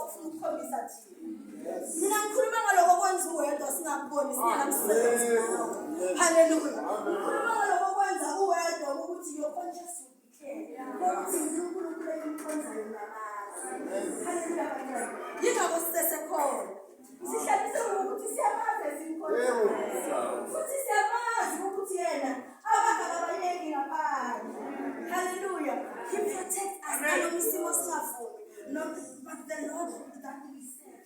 Ufuna ukukhombisa thina. Mina ngikhuluma ngaloko okwenza uwedwa singakuboni singenamsebenzi nawe. Haleluya. Ngikhuluma ngaloko okwenza uwedwa ukuthi your conscience will be clear. Ukuthi uNkulunkulu engimkhonzayo ngiyamazi. Haleluya bantwana. Yingakho sisesekhona. Sihlalise ukuthi siyamazi esimkhonzayo. Futhi siyamazi ukuthi yena abangakabayeki ngaphandle. Haleluya. He protects us noma isimo singavumi. No, but the Lord that we serve,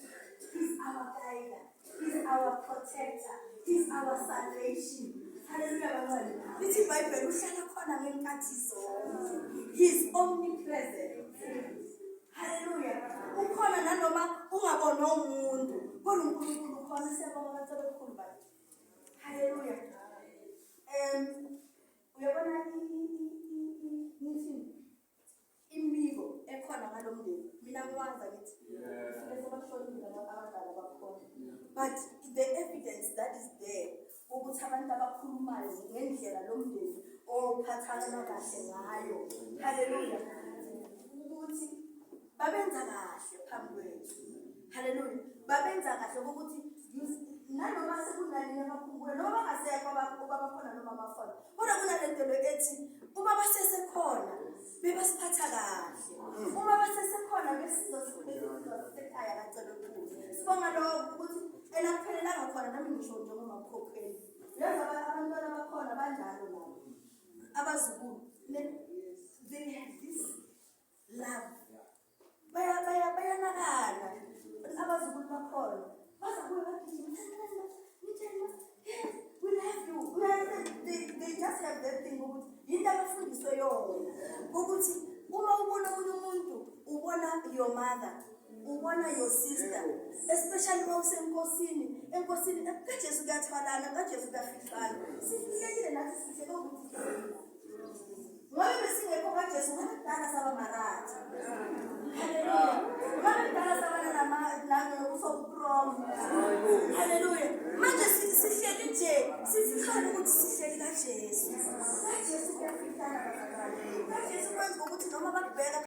He's our guide, He's our protector, He's our salvation. Hallelujah, bangcwele. Lithi iBhayibheli uhlala khona ngenkathi zonke. He's omnipresent. Hallelujah. Ukhona nanoma ungabonwa umuntu, kodwa uNkulunkulu ukhona. Siyabonga abantu abakhulu baba. Hallelujah. Uyabona ngithi imibiko ekhona ngalo mndeni mina ngiwazi angithi suke sebashonile abadala bakhona, but the evidence that is there ukuthi abantu abakhulumayo ngendlela lo mndeni ophathana kahle ngayo, haleluya, ukuthi babenza kahle phambi kwethu, haleluya, babenza kahle ukuthi nanoma sekunalini abakhumbula noma bangasekho abakhona noma abakhona, kodwa kunalento le ethi uma basesekhona bebasiphatha kahle, uma basesekhona besizwa sekhaya kaCelokhulu. Sibonga lokho ukuthi elakuphelelanga khona. Nami ngisho njengomakhokheli, yazi abantwana bakhona banjalo nabo abazukulu, they have this love, bayanakana abazukulu bakhona, baza kuwe bagijima, "Yes, we love you." They just have that thing ukuthi yinto abafundiswe yona ukuthi uma ubona omunye umuntu ubona your mother, ubona your sister, especially uma usenkosini, enkosini kaJesu kuyathwalana, kaJesu kuyafihlana. Sifihlekile nathi, sifihleke ukuthi ngoba besingekho kaJesu ngabe kudala saba maratha. Haleluya. Ngabe kudala saba nobuso obuprom. Haleluya. Manje sihleli nje sizihlole ukuthi sihleli kaJesu. KaJesu kuyafihlana, bazalwane. KaJesu kwenza ukuthi noma bakubheka